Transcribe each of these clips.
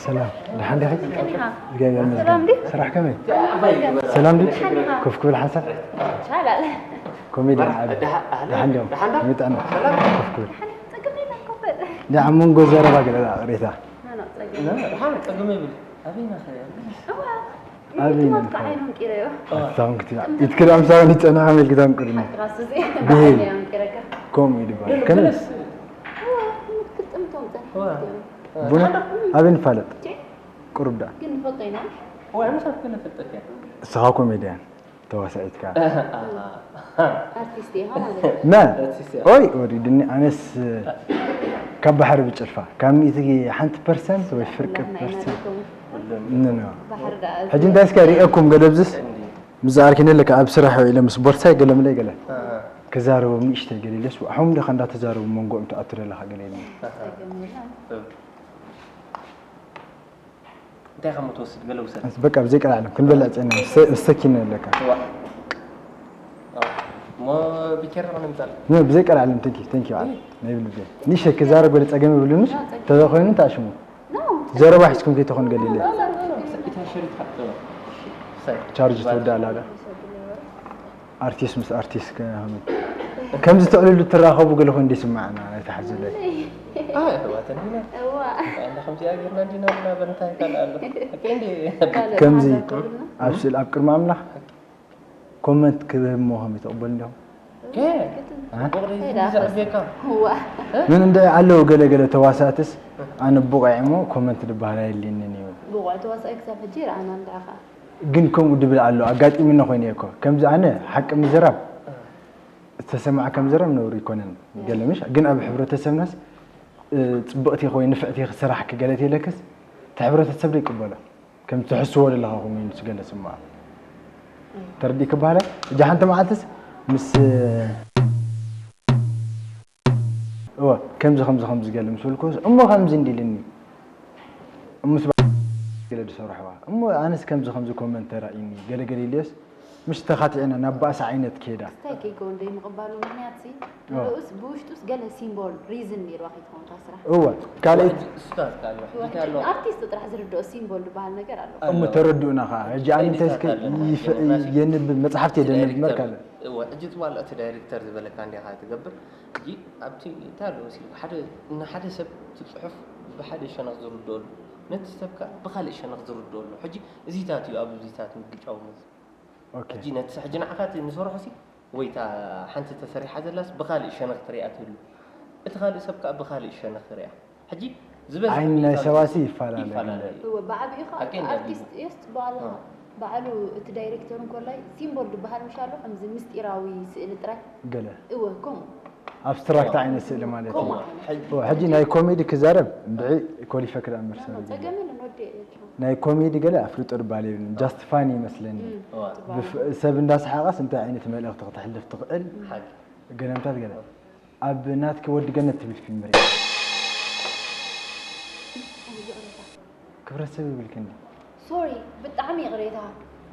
ሰላም፣ ደሓን ዲኺ? ከመይ ኢኻ? እግዚኣብሔር ይመስገን። ሰላም ድዩ? ስራሕ ከመይ? ሰላም ድዩ? ደሓን ኢኻ? ኮፍ ክብል ሓንሳብ? ይቻላል። ኮሜድያን ዓቢ። ደሓን ድዮም? ይጥዕም። ኮፍ ክብል። ደሓን ኢኻ? ጸገም የለን፣ ኮፍ በል። ደኣ ኣብ መንጎ ዘረባ ገለ ደኣ ቅሬታ። ኖ፣ ኖ፣ ጸገም ኖ፣ ደሓን ጸገም የብሉ። ኣበይና ኸ? እዋ፣ ኣበይ ትማት ነን? ከዓይኖም ቂረዮ። ኣታውን ክትብል። ኢትክል ኣምሳውን ይጸንሓ መልክታም ቅድሚ። ሓቅኻ ስዚ ብሄል። ከዓይኖም ቂረካ። ከምኡ እዩ ድበሃል። ከመይ? እዋ፣ ክትጥምቶም ጸንሓ። ቡና ኣበይ ንፋለጥ? ቁሩብ ደኣ። ግን ንፈልጦ ኢና። ወይ ምሳት ግን ፍልጠት እያ። እስኻ ኮሜድያን ተዋሳኢት ከኣ። ኣርቲስት ኢኻ ማለት እዩ። መ ኣርቲስት እያ። ኦይ ወሪድኒ ኣነስ ካብ ባሕሪ ብጭልፋ ካብ ሚእቲ ሓንቲ ፐርሰንት ወይ ፍርቂ ኩላትና ኢና ፐርሰንት ደከሙ። ን- ን- ባሕሪ ደኣ ሕጂ እንታይ እስከ ሪኤኩም ገለ ብዝስ ምዛኣር ኪነ ለካ ኣብ ስራሕ ኢለ ምስ ቦርሳይ ገለ ምለይ ገለ ክዛረቦም ንእሽተይ ገለ ኢለስ ኣሖም ደኻ እንዳተዛረቡ መንጎኦም ትኣቱ ዘለኻ ገለ ኢለ ጸገም የለን። እንታይ ከም ትወስድ ገለ ውሰድ። በቃ ብዘይ ቀላዕለም ክንበልዕ ጸና ሰኪነ ኣለካ ዋ። እሞ ቢኬራ ክንምጣል። ኖ ብዘይ ቀላዕለም ተንኪ ተንኪ ባዓል ናይ ብልቤ ንእሽተይ ክዛረብ ገለ ጸገም ይብሉንሽ ተዘኮይኑ ተኣሽሙ ኖ፣ ዘረባ ሒዝኩም ከይተኾን ገለ ኢለ ኢታ ሸሪት ሓጥሎ። ቻርጅ ትወዳእ ኣላ ዶ? ኣርቲስት ምስ ኣርቲስት ከ- ከምዚ ትዕልሉ ትራኸቡ ገለ ኮይኑ ይስማዓና ናይ ተሓዝለ ኣይ ኣሕዋተን ኢና። እዋ፣ ኣንዳ ከምዚኣ ጌርና እንዲና ብና በንታይ ካልእ ኣሎ። እንዲ ካልእ ከምዚ መሓዛ ትብልና? ኣብ ስእል ኣብ ቅድሚ ኣምላኽ ኮመንት ክህብ እሞ ከመይ ትቕበል እንዲኹም ከ እ? ቦቕሪ ከይዳ ዘዕቤካ እዋ፣ ምን እንደ ኣለዉ ገለ ገለ ተዋሳእትስ ኣነ ብቑዕ እሞ ኮመንት ዝበሃል ኣየድልየንን እዩ ብቑዕ ተዋሳኢ ክሳብ ሕጂ ይረኣና እንድዓኻ። ግን ከምኡ ድብል ኣሎ ኣጋጢምኒ ኮይነ እኮ ከምዚ ኣነ ሓቂ ምዝራብ ዝተሰማዕካ ምዝራብ ነውሪ ይኮነን ገለ ምሽ ግን ኣብ ሕብረተሰብናስ እ፣ ጽብቕቲ ወይ ንፍዕቲ ስራሕ ክገለት የለክስ እቲ ሕብረተሰብ ዶ ይቅበሎ ከም ትሕስዎ ዘለኻ ኮይኑ ዝገለ ስምዓ ተረዲእ ክበሃለ እጃ ሓንቲ መዓልትስ ምስ እወ ከምዚ ከምዚ ከምዚ ገለ ምስ በልኩስ እሞ ከምዚ እንዲልኒ እሙስ ገለ ዝሰርሕዋ እሞ ኣነስ ከምዚ ከምዚ ኮመንት ተራእዩኒ ገለ ገለ ኢልዮስ ምሽ ተኻቲዕና ናብ ባእሲ ዓይነት ከይዳ እንታይ ከይከውን ደይ ምቕባሉ ምክንያት ሲ ንርእስ ብውሽጡስ ገለ ሲምቦል ሪዝን ነይርዋ ከይትኸውን እታ ስራሕ እወ ካልኣይ ስታት ኣሎ ሕጂ ኣሎ። ኣርቲስት ጥራሕ ዝርድኦ ሲምቦል ዝበሃል ነገር ኣሎ እሞ ተረድኡና ከዓ ሕጂ ኣነ እንታይ እስከ ዳይሬክተር ኣለና። ይፍ- የንብብ መጽሓፍቲ የደንብ መርካለ እወ፣ ሕጂ ጽባሎ እቲ ዳይሬክተር ዝበለካ እንዲኻ ትገብር። ሕጂ ኣብቲ እንታይ ኣለዎ ሲልካ ሓደ ንሓደ ሰብ እቲ ጽሑፍ ብሓደ ሸነኽ ዝርድኦሉ ነቲ ሰብ ከዓ ብካልእ ሸነኽ ዝርድኦሉ። ሕጂ እዚታት እዩ ኣብ እዚታት ምግጫው መዝ ኦኬ ሕጂ ነቲ ሕጂ ንዓኻ እቲ ንሰርሖ ሲ ወይ እታ ሓንቲ ተሰሪሓ ዘላስ ብካልእ ሸነኽ ትሪኣ ትህሉ። እቲ ካልእ ሰብ ከዓ ብካልእ ሸነኽ ትሪኣ። ሕጂ ዝበዝሐ ዓይኒ ናይ ጌታ ሰባሲ ይፈላለ ይፈላለ ገለ እዩ። እወ ብዓብኡ ከዓ ሓቂ እንድያ ኣርቲስት የስ ጽቡቅ ኣለኻ እ። ባዕሉ እቲ ዳይሬክተር እንኮላይ ሲምቦል ዝበሃል ምሽ ኣሎ ከምዚ ምስጢራዊ ስእሊ ጥራይ ገለ እወ ከምኡ ኣብስትራክት ዓይነት ስእሊ ማለት እዩ ከምኡ ሕጂ እወ፣ ሕጂ ናይ ኮሜዲ ክዛረብ ብዒ ኮሊፈ ክዳ እምበር ሰብ የለን። ጸገም የለን ወዲ የትሮ ናይ ኮሜዲ ገለ ኣፍልጦ ድባል የብልን ጃስት ፋኒ ይመስለኒ እዋ። ብፍ- ሰብ እንዳሰሓቐስ እንታይ ዓይነት መልእኽቲ ክተሕልፍ ትኽእል ሓቂ ገለምታት ገለ ኣብ ናትኪ ወዲ ገነት ትብል ፊልም ርኢ ክብረት ሰብ ይብልክኒ ሶሪ ብጣዕሚ ይቕሬታ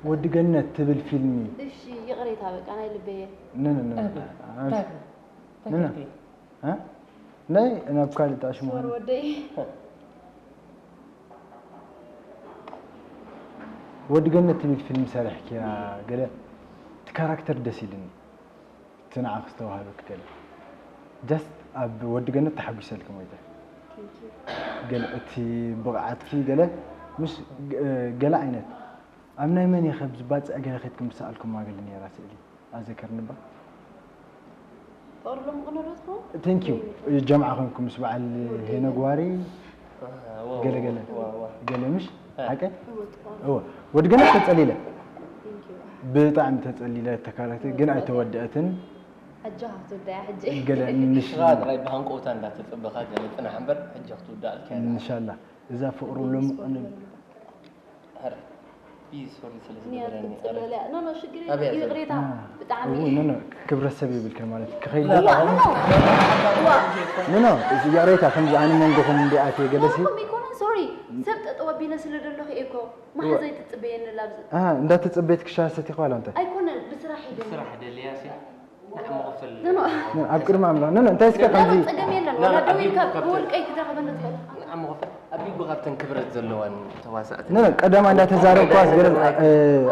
ወዲ ገነት ትብል ፊልሚ እሺ ይቕሬታ በቃ ናይ ልበየ ነ ነ ነ ነ ነ እ? ናይ ናብ ካልእ ተኣሽሙ ሶሪ ወደይ ወዲ ገነት ትብል ፊልም ሰሪሕኪያ ገለ እቲ ካራክተር ደስ ኢልኒ እቲ ንዓኺ ዝተዋህበኪ ገለ ጀስት ኣብ ወዲ ገነት ተሓጒሰልኪ ሞይተ Thank you ገለ እቲ ብቕዓትኪ ገለ ምስ ገለ ዓይነት ኣብ ናይ መን እየ ከም ዝባፅዕ ገለ ከይትኩም ዝሰኣልኩማ ገለ ነይራ ስእሊ ኣዘከርኒ እባ ፍቕሪ ሎሚ ቅነ ዶ ትኸውን ቴንክ ዩ ጀምዓ ኮንኩ ምስ በዓል ሄነጓሪ ገለ ገለ ዋ፣ ዋ። ገለ ምሽ ሓቀ እወ ትኸውን እወ ወዲ ገነት ተፀሊለ Thank you ብጣዕሚ ተፀሊለ ተካራክተር ግን ኣይተወደአትን ኣጆኻ ክትወዳያ ሕጂ ገለ ንሽ ስኻ ጥራይ ብሃንቀውታ እንዳተጸበኻ ገለ ጽናሕ እምበር ሕጂ ክትውዳእ ኣልካ ኢኻ። እንሻላ እዛ ፍቅሩ ሎም ኧረ፣ ቢዝ ሶሪ ስለ ኒያ ዝገበረኒ። ክትጽለለያ ኖ ኖ ሽግር ኣብያ የለን ዘሎ። ይቕሬታ ብጣዕሚ ኖ ኖ ክብረት ሰብ ይብልክን ማለት ክኸይድ ላ፣ ላ፣ ዋ፣ ኖ፣ ዋ። ኖ ኖ እዚ ይቕሬታ ከምዚ ኣነ መንጎኹም እንዲኣትየ ገለሲ ኖ፣ ኣይኮነን ሶሪ ሰብ ጠጠው ኣቢለ ስለ ዘለኹ እየ እኮ መሓዘይ ትጽበየኒ ላብዚ እንዳተፅበየት ክሻ ሰቲኻ ዋላ እንታይ ኣይኮነን ብስራሕ ሂደ ስራሕ ደልያ ሲ ንዓሞ ክፈል ኖ ኖ ኣብ ቅድሚ ኣምላኽ ኖ ኖ እንታይ እስከ ከምዚ ጸገም የለን ኖ፣ ኖ፣ ወላ ደው ኣቢሉ ኢልካ ከብት- ብውልቀይ ክድረኽበኒ ትኽእል ንዓሞ ክፈል ኣቢሉ ካብተን ክብረት ዘለወን ተዋሳእቲ ነ ቀዳማ እንዳተዛረብኳስ ገለ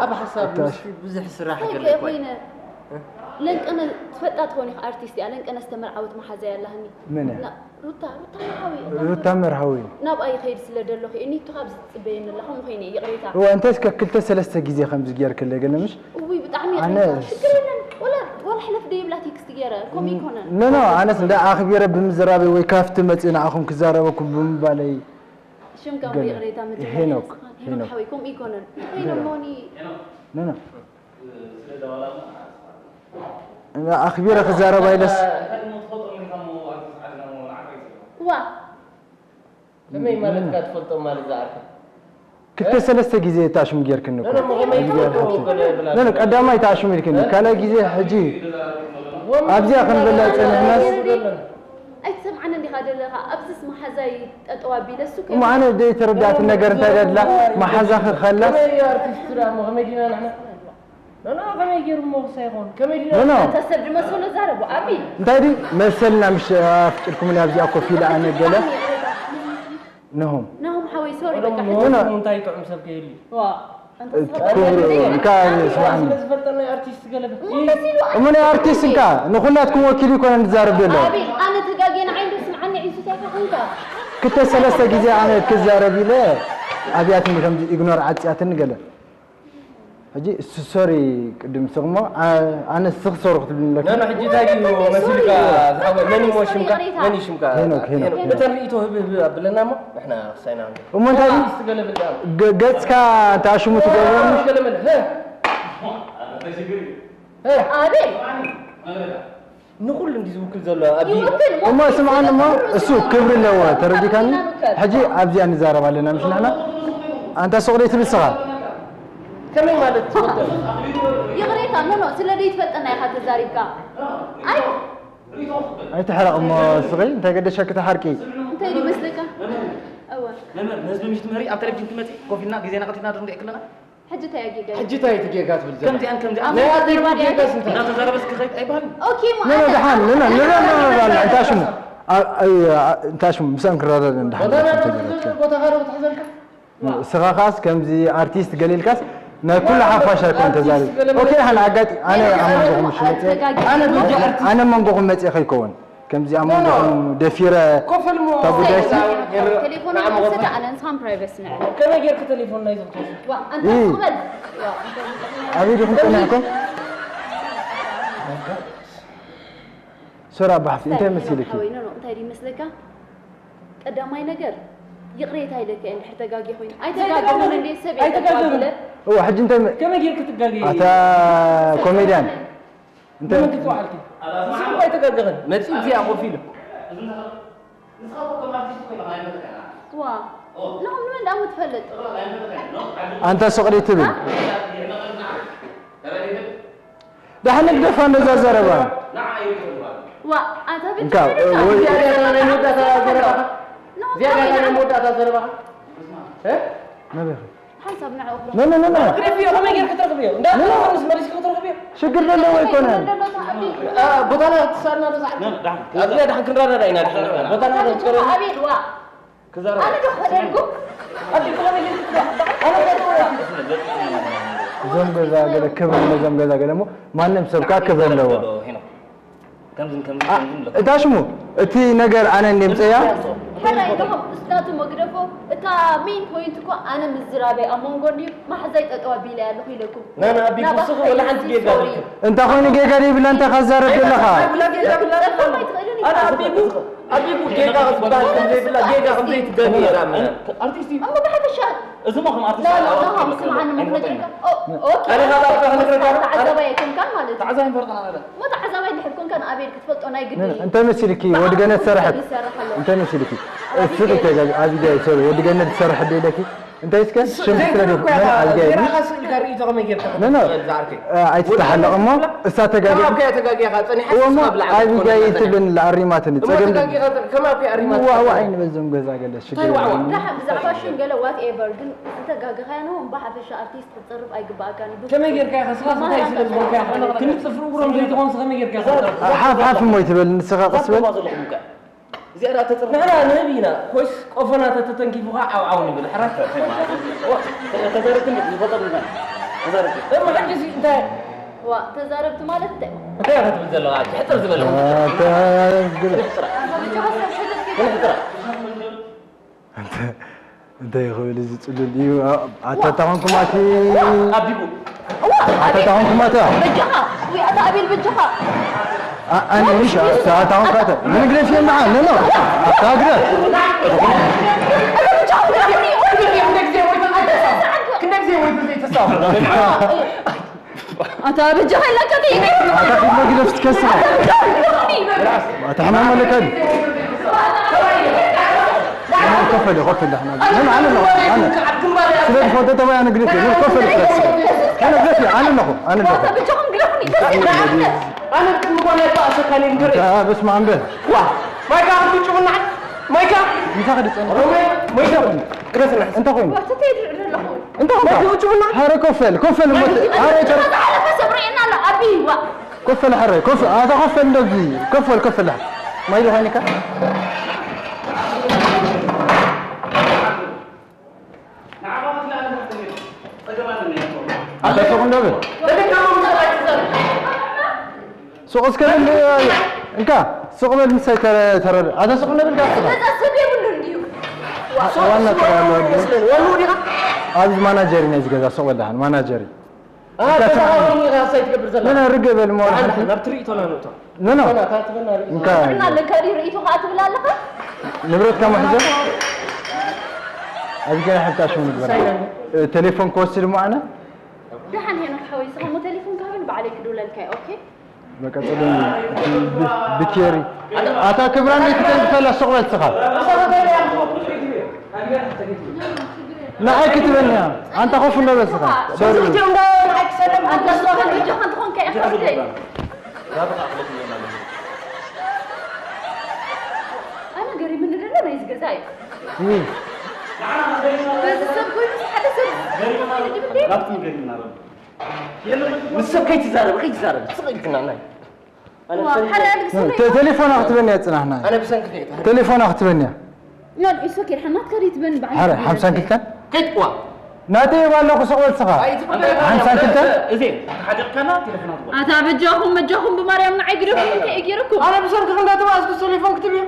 ኣብ ሓሳብ ምስቲ ብዙሕ ስራሕ ገለ እንታይ ኮይነ ለንቀነ ትፈጣ ትኾን ኢኻ ኣርቲስት እያ ለንቀነ ዝተመርዓወት መሓዛ ያላህኒ መን ና- ሩታ ሩታ ሓዊ ሩታ መርሃዊ ናብኣ ይኸይድ ስለ ደለኹ እዩ ኒቱ ካብ ዝፅበየኒ ኣላ ከምኡ ኮይነ ይቕሬታ እዋ እንተስ ከክልተ ሰለስተ ግዜ ከም ዝገርክለ ገለ ምሽ እውይ ብጣዕሚ ኣነ- ይቕሬታ ሽግር የለን ወላ ወላ ሕለፍ ደይብላ ቴክስት ገይረ ከምኡ ይኮነን ኖ ኖ ኣነስ እንዳ ኣኽቢረ ብምዝራበይ ወይ ካፍቲ መፂእ ንኣኹም ክዛረበኩም ብምባለይ ሽምካ ገለ- ይቕሬታ መጀመርያ ሄኖክ፣ ንስኻ- ሄኖክ። ሓወይ ከምኡ ይኮነን ሄኖክ ሞኒ ኖ ኖ እንዳ ኣኽቢረ ክዛረባ ኢለስ ዋ ከመይ ማለትካ ትፈልጦ ማለት ዝኣርካ ክልተ ሰለስተ ግዜ እታ ሽም ጌርክኒ እኮ ከመይ ትፈልጦ ገለ ብላ ኖ ኖ ቀዳማይ እታ ሽም ኢልክኒ ካልኣይ ግዜ ሕጂ ኣብዚኣ ክንበላ ጸኒሕናስ ኣይትሰምዓኒ እንዲኻ ዘለኻ ኣብዚስ መሓዛይ ጠጠው ኣቢለ እሱ እሞ ኣነ ዘይተረዳእቲ ነገር እንታይ ደድላ መሓዛኺ ከላስ ከመይ ኣርቲስት ዳ እሞ ከመይ ዲና ንሕና ኖ ኖ ከመይ ገይሩ እሞ ክሳይ ይኸውን ከመይ ዲና ኖ ኖ ተሰድ መሰሎ ዛረቡ ኣቢ እንታይ ድዩ መሰልና ምሽ ኣፍቂድኩምኒ ኣብዚኣ ኮፍ ኢለ ኣነ ገለ ነሆም ናሆም ሓወይ ሶሪ በቃ ኖ ኖ እንታይ ጥዑም ሰብ ከይህሉ ዋ ክብሩ እንካ ስማዕኒ ስለ ዝፈልጠና ኣርቲስት ገለ እሞ ናይ ኣርቲስት እንካ ንኩላትኩም ወኪል ይኮነ ንዛረብ ዘሎ ኣቢ ኣነ ተጋጌ ንዓይ እንዶ ስምዓኒ ዒሱ እንታይ ኮንካ ክልተ ሰለስተ ግዜ ኣነ ክዛረብ ኢለ ኣብያትኒ ከምዚ ኢግኖር ዓፅያትኒ ገለ ሕጂ እሱ ሶሪ ቅድም ስቕሞ ኣነ ስኽ ሶሪ ክትብልኒ ኣለካ ኖ ኖ ሕጂ እንታይ ድዩ መሲልካ ዝሓወ መን እሞ ሽምካ መን እዩ ሽምካ ሄኖክ፣ ሄኖክ፣ ሄኖክ። እተን ርእይቶ ህብ ህብ ኣብለና እሞ ንሕና ክሳይና እሞ እንታይ ድዩ ኣርቲስት ገለ ብል ዳ ገ- ገጽካ እንታይ ኣሽሙ ትገብረኒ ገለ ብል ህ ኣቤል ንኩሉ እንዲ ዝውክል ዘሎ ኣብ ይውክል እሞ ስምዓኒ እሞ እሱ ክብሪ ኣለዎ ተረዲካኒ ሕጂ ኣብዚኣ ንዛረብ ኣለና ምሽ ንሕና ኣንታ ሱቕ ደይ ትብል ስኻ ከመይ ማለት ትፈልጦ ይቕሬታ ኖ ኖ ስለ ደይትፈልጠና ኢኻ ተዛሪብካ ኣይ ኣይትሕረቕ እሞ ስኺ እንታይ ገደሸኪ ተሓርቂ እንታይ ድዩ መስለካ እወ መምህር ንህዝቢ ምሽ ትምህሪ ኣብ ቴሌቪዥን ትመፂ ኮፍ ኢልና ግዜና ቀቲልና ዶ ንሪኦ ከለና ሕጂ እንታይ ኣጌጋ ሕጂ እንታይ እቲ ጌጋ ትብል ዘላ ከምዚኣን ከምዚኣን ናይ ኣዴ ጌጋ ስንታ እናተዛረበ እስኪ ከይድ ኣይበሃልን ኦኬ ሞ ኖ ኖ ደሓን ኖ ኖ ኖ ኖ ኖ እንታይ ሽሙ እንታይ ሽሙ ምሳን ክረዳዳ እንዳሓን ቦታና ክትሕዘሉ ቦታኻ ዶ ክትሕዘልካ ስኻ ኻስ ከምዚ ኣርቲስት ገሊልካስ ናይ ኩሉ ሓፋሽ ኣይኮን ተዛሪ ኦኬ ሓን ኣጋጢ ኣነ ኣብ መንጎኹም ሽመፀ ኣነ መንጎኹም መፅእ ከይከውን ከምዚ ኣብ መንጎኹም ደፊረ ኮፈል ሞ ጉዳይ ቴሌፎን ወሰደ ኣነ ንስኻን ፕራይቨሲ ንዕለ ከመይ ጌርክ ቴሌፎን ናይ ዘምቶ ዋ ኣንተ ትቕበል ኣበይ ዲኹም ፀኒሕኩም ሶራ ባሕቲ እንታይ መሲልኪ ሓወይ ኖ ኖ እንታይ ድዩ መስለካ ቀዳማይ ነገር ይቕሬታ ኢለካ እንድሕር ተጋጊ ኮይኑ ኣይተጋገምን እንዴ ሰብ ኣይተጋገምን። የጠፋብለ እዋ ሕጂ እንታይ መ- ከመይ ጌርክ ትጋገ ኣታ ኮሜድያን እንታይ ምን ክትዋዓልኪ ስም ኣይተጋገኸን መፂ እዚኣ ኮፍ ኢሉ ዋ ንኹም ንመን ደኣ ትፈልጥ ኣንታ ሱቕ ደይ ትብል ዳሕን ግደፋ ነዛ ዘረባ ዋ ኣንታ ቤት እንካ ወይ እዚኣ ዲያ ናይ መወዳእታ ዘረባኻ እዚኣ ዲያ ናይ መወዳእታ ዘረባኻ እ? መበኺ ሓንሳብ ንዕኡ ኖ ኖ ኖ ኖ ክትረክብዮ ከመይ ጌርክ ክትረክብዮ እንዳ ምስ መሊስካ ክትረክብዮ ሽግር ዘለዎ ኣይኮነን ቦታና ክትሳድና ዶ ሰዓት ኣብዚኣ ድሓን ክንረዳዳ ኢና ድሓን ቦታና ክትቀረ ኣቤት ዋ ኣነ ዶ ክኸደልኩ ኣዲኩ ከመይ ጌርክ ክትረክብ ኣነ እዞም ገዛ ገለ ክብሪ ነዞም ገዛ ገለ እሞ ማንም ሰብ ከዓ ክብሪ ኣለዎ ከምዝን ከምዝን ከምዝን ኣለኩ እታ ሽሙ እቲ ነገር ኣነ እንደ ምፀያ ሕራይ ንኹም እስታቱ መግደፎ እታ ሜን ፖይንት እኮ ኣነ ምዝራበይ ኣብ መንጎ እንድዩ ማሕዛይ ጠጠው ኣቢለ ኣለኹ ኢለኩም ናና ኣቢኩ ስኹ ወላ ሓንቲ ጌጋ የብልክን እንታይ ኮይኑ ጌጋ ዘይብላ እንታይ ካዛረብ ዘለኻ ኣነ ኣቢኩ ኣቢኩ ጌጋ ዝበሃል ከም ዘይብላ ጌጋ ከም ዘይትገብር እየ ዝኣምን ኣርቲስት እዩ እሞ ብሓፈሻ እዚ ማ ከም ኣርቲስት ላ ኣላወት ላ ስምዓኒ ምክነግረካ ኦኬ ኣነ ካብ ኣፍካ ክነግረካ ዶ? ተዓዛባይ ኣይኮንካ ማለት እዩ ተዓዛቢ ፈርጠና ነለ እሞ ተዓዛባይ እንድሕር ኮንካ ንኣቤል ክትፈልጦ ናይ ግዲ እዩ እንታይ መሲልኪ ወዲ ገነት ሰራሕት እንታይ መሲልኪ እስኺ ተጋግ ኣብዚኣ ይሰሩ ወዲ ገነት ዝሰርሕ ዶ ኢለኪ እንታይ እስከ ሽም ስለ ዶ መን ኣብዚኣ እዩ ራኻ ስእልካ ርእይቶ ከመይ ጌርካ ኖ ኖ ዝዓርከይ ኣይትተሓለቕ እሞ እሳ ተጋጊ ካብ ከያ ተጋጊኻ ጸኒሓ እሞ ስኻ ብላዕ ኣብዚኣ ይትብለኒ ኣሪማትኒ እሞ ጸገም ተጋጊኻ ከም ኣብ ከያ ኣሪማት ዋዕዋዕ ኣይንበል ዞም ገዛ ገለ ሽግር የለን። ብዛዕባ ሽም ገለ ዋት ኤቨር ግን ዝተጋገኻያ ነው ብሓፈሻ ኣርቲስት ክትፀርፍ ኣይግባኣካን ከመይ ጌርካ ኢኻ ስኻ እንታይ ስለ ዝኾንካ ኢኻ ክንጽፍሩ እግሮም ዘይትኾን ስኻ ከመይ ጌርካ ኢኻ ሓፍ ሓፍ እሞ ይትበል ንስኻ ቀስ በል ዘለኹም ከ እዚኣ ደኣ ተጽርፍ። ንሕና ንህብ ኢና። ኮይስ ቆፎና ተተተንኪፉ ኸዓ ዓው ዓው ንብል። ሕራይ። ዋ፣ ተ-፣ ተዛረብቲ እንዲ-፣ ንፈልጦ ድማ። ተዛረብቲ። እሞ ሕጂ እዚ እንታይ? ዋ፣ ተዛረብቲ ማለት እንታይ? እንታይ ኢኻ ትብል ዘለኻ? ሕጽር ዝበለ። ኣታ፣ ሕጽር። ኣታ፣ ብቻ ሰብ ሸለል ከይትብል። ሕጽር። እንታይ፣ እንታይ ክብል እዚ ጽሉል እዩ? ኣ-፣ ኣታ፣ ኣታ ኾንኩም ኣቲ-፣ ኣቢጉ። ኣታ፣ ኣታ ኾንኩም ኣታ። በጃኻ። ወይ ኣታ ኣቤል በጃኻ። ኣ-፣ ኣነ ምሽ፣ ኣታ፣ ኣታ ኾንኩም ኣታ። ምን ግደፍ የማዓ? ኖ፣ ኖ። ኣታ ግደፍ። ኣታ በጃኻ ግደፍ። ክንደይ ግዜ ወይ ዘይተሳፈ? ኣታ በጃኻ ኢላካ ተይገ። ኣታ ፊት መግለፍ ትከስራ። ኣታ ሕማም ኣለካ ድዩ? ኮፍ በል፣ ኮፍ በል፣ ኣሕና ምን ኣነ ነው? ኣነ። ስለ ዝፈተተ ወይ ኣነ ግደፍ፣ ምን ኮፍ በል ትከስራ። ኣነ ግደፍ፣ ኣነ ነው፣ ኣነ ነው። ኣታ በጃኹም ግደፉኒ። ኣነ ትርጓሜ ኣይተኣሰካኒ እንድሪ። ኣታ በስመ ኣብ በል። ዋ፣ ማይካ ክትውጭ ብና፣ ማይካ። እንታይ ክድጸን? ሮሜ፣ ማይካ። ግደፍና። እንታይ ኮይኑ? ዋ፣ ተተይ ድርዕ ዘለኹ። እንታይ ኾንካ? ማይካ ውጭ ብና። ኧረ ኮፍ በል፣ ኮፍ በል፣ ሞት። ኧረ ተረ- ዝሓለፈ ሰብ ርኤና ኣሎ፣ ኣቢ፣ ዋ። ኮፍ በል፣ ሕራይ፣ ኮፍ፣ ኣታ ኮፍ በል፣ እንደዚ፣ ኮፍ በል፣ ኮፍ በል። ማይ ዶ ኾይንካ? ኣታ ሱቕ እንዶ በል። ሱቕ እስከ በል፣ እንካ፣ ሱቕ በል፣ ምሳይ ተረ-፣ ተረድ-፣ ኣታ ሱቕ እንዶ በል፣ ጋር ሱቕ። ገዛ ሰብ የብሉን ድዩ? ዋና ጥራይ ኣሎ፣ ወሉ ዲኻ? ኣብዚ ማናጀሪ ናይ ዝገዛ፣ ሱቕ በል፣ ደሓን ማናጀሪ። አ፣ ገዛ ገዛ ኸም ኸም ኢኻ ሳይ ትገብር ዘላ። ምን ርግእ በል፣ ሞ፣ ደሓን፣ ደሓን፣ ናብ ትርኢቶና ንእቶ። ኖ፣ ኖ። ኖ፣ ኖ፣ ኣታ ትበና ርኢቶ። እንካ። እና ለካ ድዩ ርኢቶኻ ትብል ኣለኻ? ንብረትካ መሕዘ? ኣብ ገና ሕብታ ሽሙ ንግበራ። ሳይለንት። እ፣ ቴሌፎን ክወስድ እሞ ኣነ? ደሓን ሄኖክ ሓወይ፣ ንስኻ እሞ ቴሌፎን ክሃበኒ ባዕለይ ክድውለልካ እየ፣ ኦኬ? በቃ፣ ጽቡቅ። ብ-፣ ብኬሪ። ኣታ ክብራ እንዴት ትተንክፈላ ሱቕ በል ንስኻ? ንዓይ ክትበኒ እያ። ኣንታ ኮፍ እንዶ በል ንስኻ። ሶሪ። ብዙሕ ቲኦም ዶ ንዓይ ክሰለም ኣንታ ሱቕ በል በጃኻ እንተኾንካ ኢኻ ወደይ። ኣነ ገሪሙኒ ዘሎ ናይዚ ገዛ እዩ። ውይ። በዚ ሰብ ኮይኑ ሓደ ሰብ ናትኩም ገሪምና ኣሎ። ምስ ሰብ ከይትዛረብ፣ ከይትዛረብ፣ ስቕ ኢልክና ናይ። ኣነ ዋ፣ ብሰንኪ ሓደ ኣድግስ ተ-፣ ቴሌፎና ክትበኒ እያ ጽናሕና። ኣነ ብሰንኪ ከይት። ቴሌፎና ክትበኒ እያ። ኖ፣ it's okay፣ ሓናት ከሪት በን በዓል ሓረ፣ ሓምሳን ክልተን? ከይት፣ ዋ። ናተይ እባ ኣለኹ፣ ስቕ በል ስኻ። ኣይ፣ ትኽክል። ሓምሳን ክልተን? እዚ፣ ተሓዲቕካና ቴሌፎና ትበል። ኣታ በጃኹም፣ በጃኹም ብማርያም ንዓይ ግደፉ፣ እንታይ እየ ገይረኩም? ኣነ ብሰንኪ ክንዳ ተባእስኩ ቴሌፎን ክትብል እያ።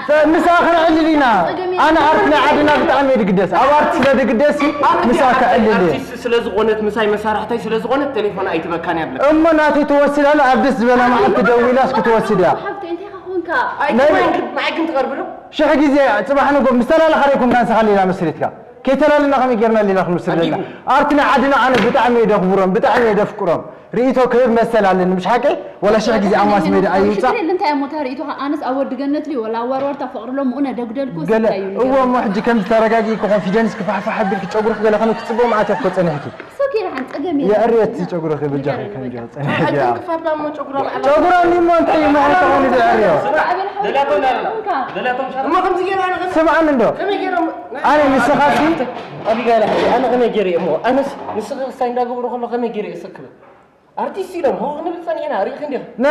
ተ-፣ ምሳኻ ክነዕልል ኢና። ጸገም የለን። ኣነ ኣርት ናይ ዓድና ብጣዕሚ እየ ድግደስ። ኣብ ኣርት ስለ ድግደስ፣ ኣርት ምሳኻ ኣርት ከዕልል እየ። ኣርቲስት ስለ ዝኾነት፣ ምሳይ መሳርሕተይ ስለ ዝኾነት፣ ቴሌፎን ኣይትበካን እያ ብለካ። እሞ ናተይ ትወስድ ኣላ፣ ኣብ ደስ ዝበላ መዓልቲ ደዊላስ ክትወስድ እያ። ሓብተይ፣ እንታይ ኢኻ ኮንካ? ኣይ፣ ናይ ንዓይ ግን፣ ንዓይ ግን ትቐርብ ዶ? ሽሕ ግዜ ጽባሕ ንጎ ምስ ተላለኻ ደይኮንካ ንስኻ ሌላ መስሪትካ። ከይተላለና ከመይ ጌርና ሌላ ክንመስል ኣለና? ኣቢጉ። ኣርት ናይ ዓድና ኣነ ብጣዕሚ እየ ደኽብሮም፣ ብጣዕሚ እየ ደፍቅሮም። ርእይቶ ክህብ መሰል ኣለኒ፣ ምሽ ሓቀይ? ወላ ሽሕ ግዜ ኣብ ማስ ሜድያ ኣይውጻእ። ሽግር የለን፣ እንታይ እሞ እታ ርእይቶኻ? ኣነስ ኣብ ወዲ ገነት ልዩ ወላ ኣብ ዋርዋርታ ፍቕሪ ሎሚ እነ ደግደልኩ ገለ፣ ስታይ እዩ እዎ፣ እሞ ሕጂ ከምዚ ተረጋጊእኩ ኮንፊደንስ ክፋሕፋሕ ኣቢልኪ ጨጉርኪ ገለ ከመይ ክጽብቕ መዓት እኮ ጸኒሕኪ። ሶኬ፣ ደሓን ጸገም የለን። የዕርየት ጨጉርኺ በጃኺ ንገረኒ፣ ከምዚ በጃ። ጸኒሕኪ። ኣንተ ክፋፍዳ እሞ ጨጉራ በዓላ ጨጉራ እኒሞ እንታይ እዩ መዓት ኾኒ ዘዕርዮ? ደላቶ እንዳለ፣ ደላቶ ምሻ-፣ እሞ ከምዚ ጌራ ኣነ ከመይ-፣ ስምዓኒ እንዶ። ከመይ ጌራ እሞ-፣ ኣነ ንስኻሲ ኣቢጋይል፣ ኣነ ከመይ ጌረ እሞ፣ ኣነስ ንስኻ ክሳይ እንዳገበሩ ከሎ ከመይ ጌረ እየ ሰክበ? ኣርቲስት ኢሎም፣ ሆ ክንብል ጸኒሕና፣ ርኢኺ እንዲኺ። ና፣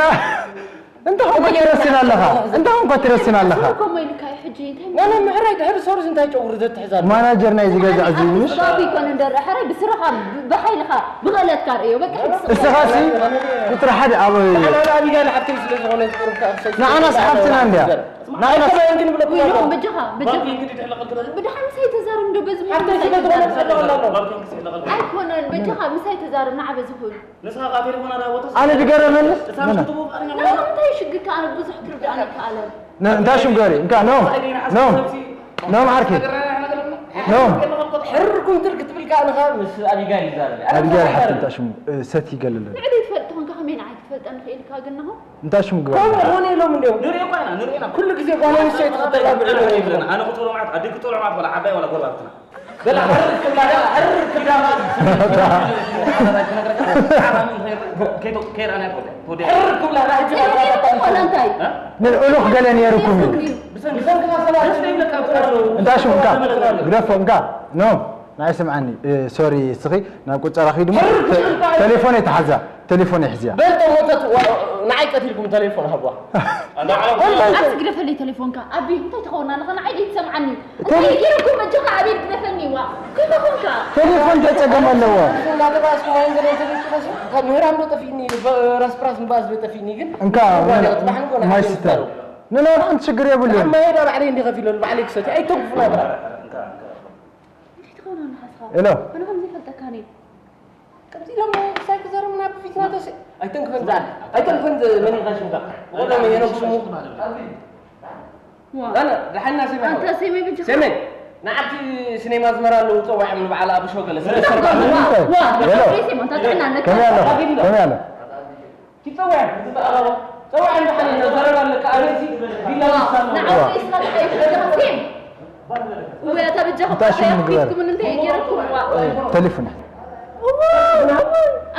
እንታይ ኾንካ ትረስን ኣለኻ? እንታይ ኾንካ ትረስን ኣለኻ? ከምኡ ኢልካ እዩ ሕጂ፣ እንታይ ናና ምሕራይ ድሕሪ ሶርስ እንታይ ጨጉሪ ዘትሕዝ ኣሎ? ማናጀር ናይ ዝገዛእ እዚ ምሽ? ባቢ ይኮን እንደረ፣ ሕራይ ብስራኻ፣ ብ-፣ ብሓይልኻ፣ ብኽእለትካ ርእዮ፣ በቃ ሕጂ ስቕ እስኻሲ ቁጽሪ ሓደ ኣብ ንዓና ኣቢጋይል ሓፍተይ ስለ ዝኾነ ቁሩብካ ክሰብ ንዓናስ ሓፍትና እንድያ። ንዓናስ ባንኪ ክንብለኩም ውይ፣ ኣለዎ። በጃኻ፣ በጃኻ። ባንኪ እንግዲህ ተለቐልኩ። ብድሓን ምሳይ ተዛረብ እንዶ በዚ ሓፍተይ ስለ ዝኾነ ተዛረብ። ኣይኮነን፣ በጃኻ ምሳይ ተዛረብ፣ ንዓ በዚ ኩሉ። ንስኻ ከኣ ቴሌፎን ኣዳቦ ተስ-፣ ኣነ ድገረመኒ? እታ ምሽ ክትቦ ፍቓደኛ ኖ፣ እንታይ ሽግርካ? ኣነ ብዙሕ ክርድኣኒ ኣይከኣለን። ነ-፣ እንታይ ሽም ገሪ? እንካ፣ ኖም፣ ኖም፣ ኖም ዓርኪ። ኖም። ሕርኩም ትር ክትብል ከኣ ንኻ ምስ ኣቢጋይል ይዛረብ። ኣቢጋይል ሓፍቲ እንታይ ሽሙ? እ፣ ሰቲ ይገልለኒ። ንዕዲ ትፈልጥ ኾንካ ከመይ ንዓይ ክትፈልጠኒ ክኢልካ ግን ንኹ? እንታይ ሽም ግበር? ከምኡ ኾነ ኢሎም እንዲዮም። ንሪኦ እኮ ኢና፣ ንሪኦ ኢና። ኩሉ ግዜ ጓል ኣንስተይቲ ክተላብዑ ንሪኦ። ኣነ ክትብሎ ማለት፣ ኣደ ክትብሎ ማለት፣ ወላ ዓባይ ወላ ጎረባብትና። በላ፣ ሕርር ክብላ፣ ሕርር ክብላ። ሕርር ክብላ፣ ናይ ሕጂ ወላ እንታይ? እ? ንልዑሉኽ ገለ ነይርኩም እዩ። ብሰንክና ሰባት እንታይ ሽምካ? ግደፎ፣ እንካ። ኖ፣ ናይ ስምዓኒ። እ፣ ሶሪ፣ እስኺ ናብ ቁጸራ ኺዱ እሞ፣ ተ-፣ ቴሌፎን የተሓዛ። ቴሌፎን ይሕዝያ። በል ተሞተት ንዓይ ቀቲልኩም ቴሌፎን ሃብዋ። ኣቲ ግደፈለይ ቴሌፎንካ ኣቢ እንታይ ትኸውን ኣለኻ ንዓይ ዘይትሰምዓኒ እንታይ ገይረኩም በጃኻ ኣቤል ግደፈኒ ዋ ከመኹምካ ቴሌፎን እንታይ ጸገም ኣለዎ? እናተባእስኩ ማይ ገለ እንተዘይጭረስ ካብ ምህራም ዶ ጠፊእኒ ራስፕራስ ምባእስ ዶ ጠፊእኒ ግን እንካ ማይ ስተ ንና ሓንቲ ሽግር የብሉን። ማይ ዳ ባዕለይ እንዲ ከፊለሉ ባዕለይ ክሰትዩ ኣይተንኩፉና ጥራሕ። እንታይ ትኸውን ኣለኻ ስኻ? ሄሎ። ኣነ ከም ዘይፈልጠካኒ። ቀጺሎም ሳይ ክዘርም ናብ ፊትና ተስ ኣይተንክፈን ዝኣል ኣይተንክፈን መኒኻ ሽምካ ወደ መየኖ ሽሙ ዋ። ኣነ ደሓና ሲመ ኣንተ ሴመይ ብቻ ሴመ ንዓቲ ሲኔማ ኣዝመራ ኣለዉ ጸዋዕም ንበዓል ኣብ ሾገለ ስለ ዋ ዋ ሄሎ። ሴማ እንታይ ጥዕና ኣለካ? ከመይ ኣለኻ? ከመይ ኣለ? ትጸውዐ ዝጠቐረበ ጸውዐ እንድሓን ዘረባ ኣለካ ኣበይሲ ቢላ ንሳ ኣለዎ ንዓው ሴማ እንታይ ይፈልጋ ሴም ወይ ኣታ በጃኹም እንታይ ሽም ኣታ ንግበር? ያፍኩምን እንታይ ገይረኩም ዋ ተሌፎን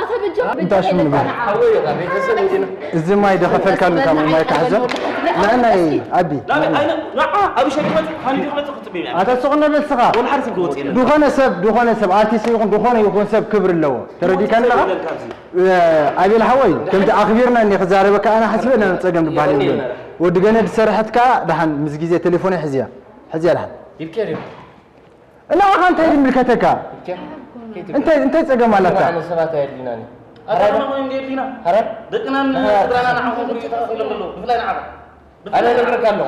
ኣታ በጃኹም እንታይ ሽም ንግበር? እዚ ማይ ዶ ከፈልካሉ ካብ ማይ ካሕዘ ንዕናይ ኣቢ ንዓ ኣብ ሸሪመት ሃኒ ዲኽመት ክትቤ ኣታ ስቕ ነበል ስኻ ወላ ሓደ ሰብ ክወጽእ የለን ዝኾነ ሰብ ዝኾነ ሰብ ኣርቲስት ይኹን ዝኾነ ይኹን ሰብ ክብሪ ኣለዎ ተረዲካ ኣለኻ ኣቤል ሓወይ ከምቲ ኣኽቢርና እኒ ክዛረበካ ኣነ ሓሲበ ና ጸገም ዝበሃል የብሉን ወዲ ገነድ ዝሰርሐት ከኣ ደሓን ምስ ግዜ ቴሌፎነይ ሕዝያ ሕዝያ ደሓን ይብኬር እዩ እና ኣኻ እንታይ ድምልከተካ እንታይ እንታይ ጸገም ኣላታ ኣነ ሰባት ኣየድልናኒ ኣራና ምን እንዴት ዲና ሐረር ደቅናን ስድራና ንዓኹም ክሪኡ ተኸፊሎም ኣለዉ ብፍላይ ንዓኻ ኣነ እነግረካ ኣለኹ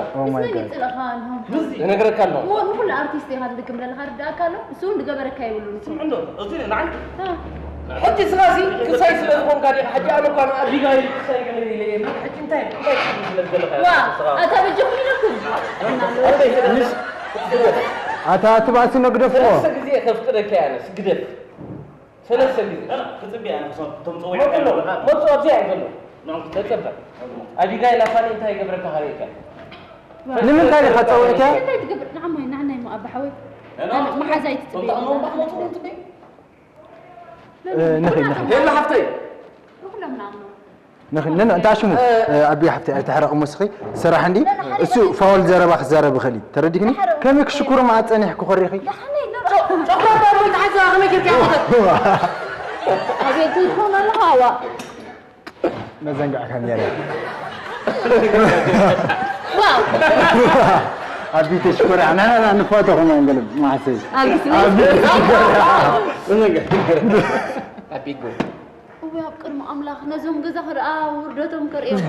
እነግረካ ኣለኹ ንኹሉ ኣርቲስት ኢኻ ትድግም ዘለኻ ርዳእካ ኣሎ እሱ እውን ዝገበረካ የብሉን ስምዑ እንዶ እዚ ንዓይ ሕጂ ስኻ ሲ ክሳይ ስለ ዝኾንካ ዲኻ ሕጂ ኣነ እኳ ንኣቢጋይል ክሳይ ገለ ኢለ እየ ሕጂ እንታይ እንታይ ትብል ስለ ዘለኻ ዋ ኣታ በጀኹም ኢለኩም ኣታ ትባእሲ ነግደፍዎ ሰለስተ ግዜ ከፍቅደካ እየ ኣነ ስግደፍ ሰለስተ ግዜ ክጽቢ ኣነ ክቶም ጸውዕ መጡ ኣብዚኣ እዩ ዘሎ ተጸበ ኣቢጋይል ኣፋኒ እንታይ ይገብረካ ካሪእካ ንምንታይ ኢኻ ጸዊዕካ እንታይ ትገብር ንዓማይ ንዓናይ ሞ ኣባ ሓወይ መሓዛይ ትጽበ ንኺድ ንኺድ ሄሎ ሓፍተይ ንኺድ ንን እንታይ ሽሙ ኣቢ ሓፍተይ ኣይተሕረቕ መስኺ ስራሕ እንዲ እሱ ፋውል ዘረባ ክዛረብ ይኽእል እዩ ተረዲግኒ ከመይ ክሽኩሩ መዓ ጸኒሕኩ ኸሪኺ ጨጉራ ባሮ ተሓዛ ከመይ ጌርካ ኣቤት ትኾን ኣለኻ ዋ መዘንጋዕካ ኔረ ኣቢ ተሽኮር ኣናና ንፋተኹም ኣይንበልም ማዕሰይ ኣቢጎ እወ ኣብ ቅድሚ ኣምላኽ ነዞም ገዛ ክርኣ ውርደቶም ከርእዮም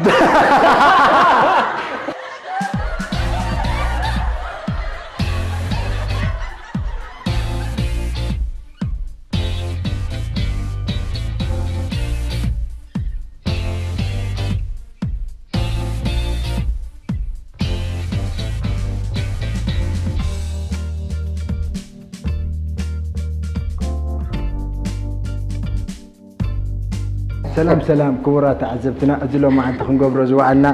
ሰላም ሰላም ክቡራት ተዓዘብትና፣ እዚ ሎማዓንቲ ክንገብሮ ዝወዓልና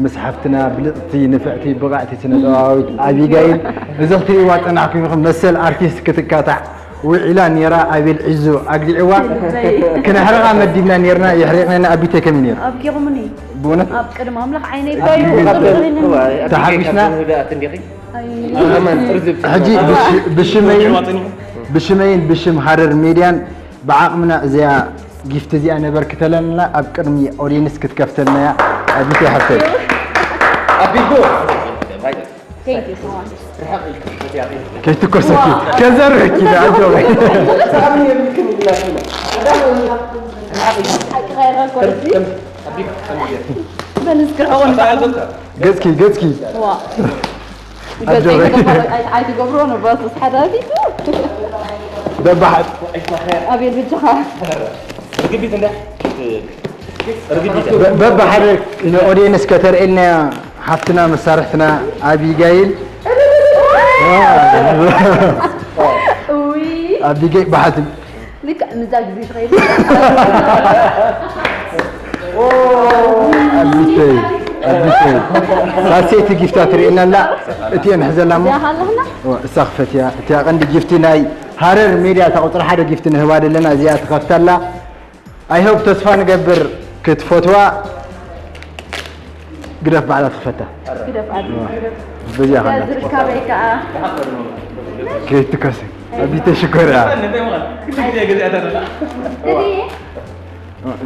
ምስ ሓፍትና ብልጽቲ፣ ንፍዕቲ፣ ብቕዕቲ ስነ ጥበባዊት ኣቢጋይል እዚ ክትርእይዋ ጸናሕኩም ኢኹም። መሰል ኣርቲስት ክትካታዕ ውዒላ ኔራ፣ ኣቤል ዒዙ ኣግዲዕዋ። ክነሕርቓ መዲብና ኔርና፣ የሕሪቕናና። ኣቢተይ ከመይ ኔሩ? ኣብኪኹምኒ። ብእውነት? ኣብ ቅድሚ ኣምላኽ ዓይነይ ባይሉ። ተሓጒስና። ሕጂ ብሽመይን ብሽመይን ብሽም ሃረር ሜድያን ብዓቕምና እዚኣ ጊፍት እዚኣ ነበርክተለና ኣብ ቅድሚ ኦዲየንስ ክትከፍተልና እያ። ኣቢተይ ሓፍተይ። ኣቢጎ Thank you so much. ከይትኮሰኪ ከዘርህኪ ኣጆ በል እስኪ ርሕቑ ንባዕሉ ገጽኪ ገጽኪ ዋ ኣይትገብሮ ንባስ ሓዳፊቱ በባሓት ኣቤል ብጃኻ በብሓደ ንኦዲየንስ ከተርእየልና ሓፍትና መሳርሕትና ኣቢጋይል ኣቢጋይ በሓት ልክዕ ምዛ ግዜ ትኸይድ ኣቢተይ ኣቢተይ ሳልሰይቲ ጊፍታ ትርእየና ኣላ እቲኤን ሕዘላ እሞ እሳ ክፈትያ እቲያ ቀንዲ ጊፍቲ ናይ ሃረር ሜድያ እታ ቁፅሪ ሓደ ጊፍቲ ንህባ ዘለና እዚኣ ትኸፍታ ኣላ I hope ተስፋ ንገብር ክትፈትዋ ግደፍ ባዕላ ትኽፈታ ግደፍ ዓቢ በዚኣ ኸላ ከይትከሲ ኣቢተ ሽኮር እያ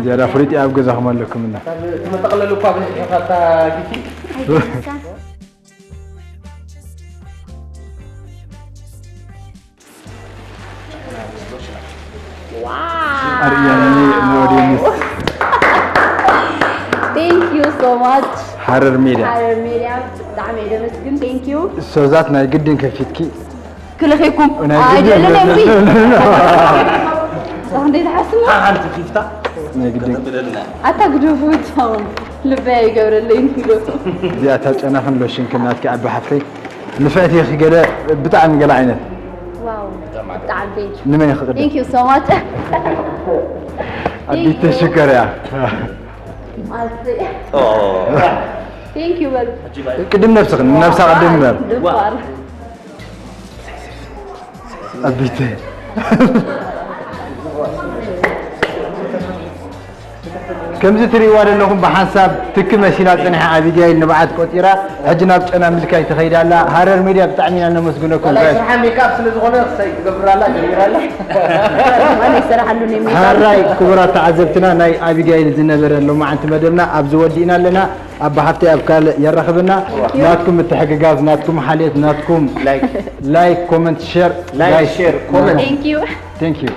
ዝያዳ ፍሉጥ ኣብ ገዛኹም ኣለኩም እና ትመጠቕለሉ እኳ ብዙሕ ኢኻ እታ ጊቲ። ኣርእያኒ ንኦድየንስ Thank you so much ሃረር ሜድያ ሓረር ሜድያ ብጣዕሚ እየ ደመስግን። Thank you። ሶዛት ናይ ግድን ከፊትኪ ክልኺኩም ናይ ኣይደለን ግድን እምቢ እንዴት ሓስና ሓንቲ ፊፍታ ናይ ግድን ኣታ ግደፉ ብቻውን ልበይ ኣይገብረለይን ኪዶ እዚኣ እታ ጨናኽን ሎሽንክን ናትኪ ዓቢ ሓፍተይ ንፍዕቲ ኢኺ ገለ ብጣዕሚ ገለ ዓይነት ዋው ብጣዕሚ thank you ንመን ኢኺ ቅድም Thank you so much ኣቢተ ሽከር እያ Thank you በሉ ቅድም ነብስኽን ነብሳ ቅድም እምበር ድፋር ኣቢተ ከምዚ ትርእይዋ ዘለኹም ብሓንሳብ ትኪ መሲላ ጸኒሓ ኣቢጋይል ንብዓት ቆጺራ ሕጂ ናብ ጨና ምልካይ ትኸይድ ኣላ። ሃረር ሜድያ ብጣዕሚ ኢና ነመስግነኩም ናይ ጋይስ። ስራሕ ሜካፕ ስለ ዝኾነ ክሳይ ትገብር ኣላ ጀሚራ ኣላ። ማን ይሰራሓሉ ነው የሚባል ሃራይ ክቡራት ተዓዘብትና ናይ ኣቢጋይል ዝነበረ ሎማዓንቲ መደብና ኣብዚ ወዲእና ኣለና። ኣባ ሓፍተይ ኣብ ካልእ የራኽብና። ናትኩም ምትሕግጋዝ፣ ናትኩም ሓልየት፣ ናትኩም ላይክ ላይክ፣ ኮመንት፣ ሼር ላይክ ሼር ኮመንት Thank you Thank you